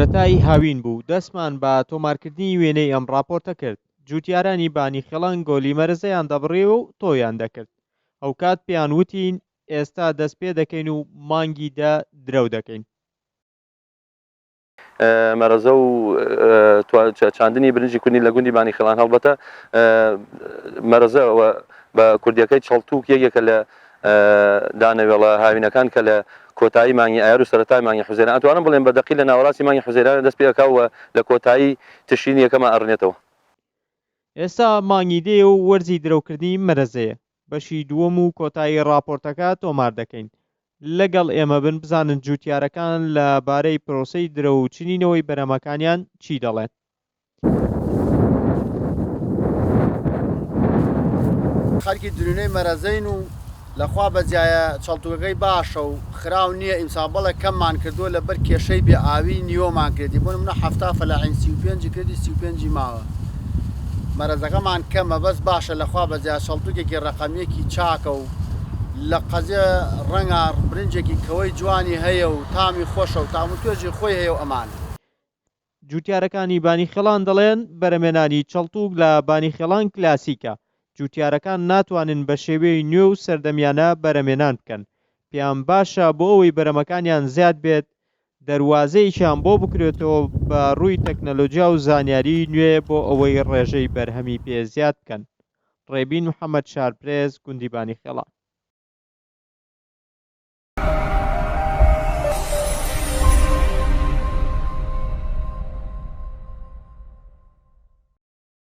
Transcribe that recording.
سەرەتای هاوین بوو، دەستمان بە تۆمارکردنی وێنەی ئەم ڕاپۆرتە کرد. جووتیارانی بانیخێڵان گۆلی مەرەزەیان دەبڕی و تۆویان دەکرد. ئەوکات پێیان وتین ئێستا دەست پێ دەکەین و مانگی دە درەو دەکەین. مەرەزە و چاندنی برنجی کوردی لە گوندی بانیخێڵان هەڵبەتە مەرەزە بە کوردیەکەی چەڵتوک یەکێکە لە دانەوێڵە هاوینەکان کە لە کۆتایی مانگی ئایار و سەرەتای مانگی حوزەیران ئەتوانم بڵێم بە دەقی لە ناوەڕاستی مانگی حوزەیرانە دەست پێ ئەکا و لە کۆتایی تشرینی یەکەما ئەڕنێتەوە. ئێستا مانگی دەیە و وەرزی درەوکردنی مەرەزەیە، بەشی دووەم و کۆتایی ڕاپۆرتەکە تۆمار دەکەین. لەگەڵ ئێمە بن بزانن جووتیارەکان لە بارەی پرۆسەی درەو و چنینەوەی بەرهەمەکانیان چی دەڵێن. خەلکی درونەی مەرەزەین و لەخوا بەجیایە چەڵتوکەکەی باشە و خراو نیە ئیمساڵ بەڵێ کەممان کردووە لەبەر کێشەی بێ ئاوی نیوەمان کردی بۆ نمونە 70 فەلاحین 35 کردی 35 ماوە مەرەزەکەمان کەمە بەس باشە لەخوا بەجیا چەڵتوکێکی ڕەقەمیەکی چاکە و لە قەزێ ڕەنگە برنجێکی کەوەی جوانی هەیە و تامی خۆشە و تام و توێژی خۆی هەیە و ئەمانە. جوتیارەکانی بانیخێڵان دەڵێن، بەرەمێنانی چەڵتوک لە بانیخێڵان کلاسیکە، جوتیارەکان ناتوانن بە شێوەی نوێ و سەردەمیانە بەرەمێنان بکەن، پێیان باشە بۆ ئەوەی بەرەمەکانیان زیاد بێت دەروازەیەکیان بۆ بکرێتەوە بە رووی تەکنەلۆجیا و زانیاریی نوێ بۆ ئەوەی رێژەی بەرهەمی پێ زیاد بکەن. رێبین محەمەد، شارپرێس، گوندی بانیخێڵان.